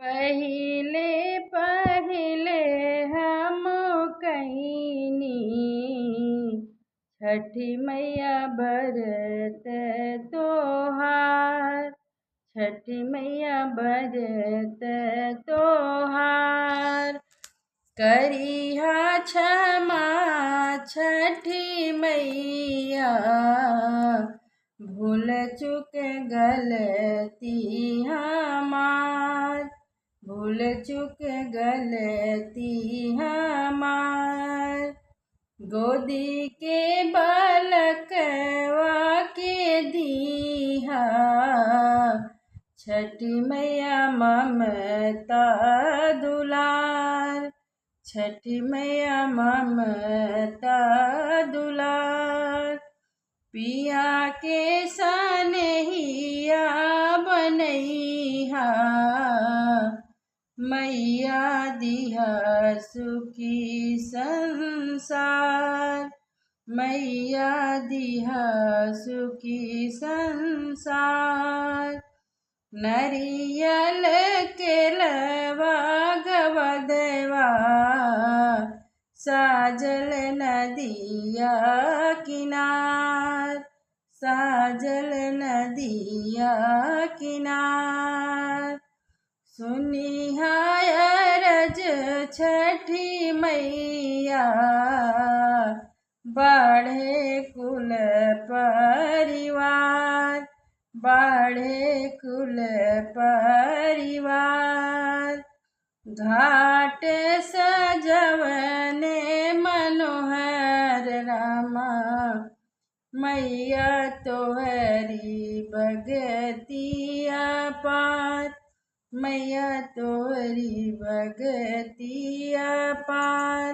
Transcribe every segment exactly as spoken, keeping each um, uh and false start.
पहिले पहिले हम कइनी छठी मैया बरत तोहार, छठी मैया बरत तोहार। करिहा क्षमा छठी मैया, भूल चूक गलती हमार, भूल चूक गलती हमार। गोदी के बालकवा के दीहा छठी मैया ममता दुलार, छठी मैया ममता दुलार। पिया के सनेहिया बनइहा, मैया दिहा सुखी संसार, मैया दिहा सुखी संसार। नरियल केलवा गवदवा, साजल नदिया किनार, साजल नदिया किनार। सुनिहा अरज छठी मैया, बाढ़े कुल परिवार, बाढ़े कुल परिवार। घाट सजवने मनोहर रामा, मैया तोहरी भगतिया पार, मैया तोहरी भगतिया पार।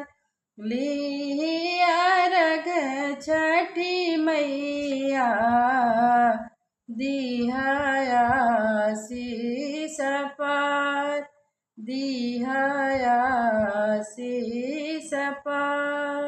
लिहिया अरघ छठी मैया, दिहा आशीष पार, दिहा आशीष पार।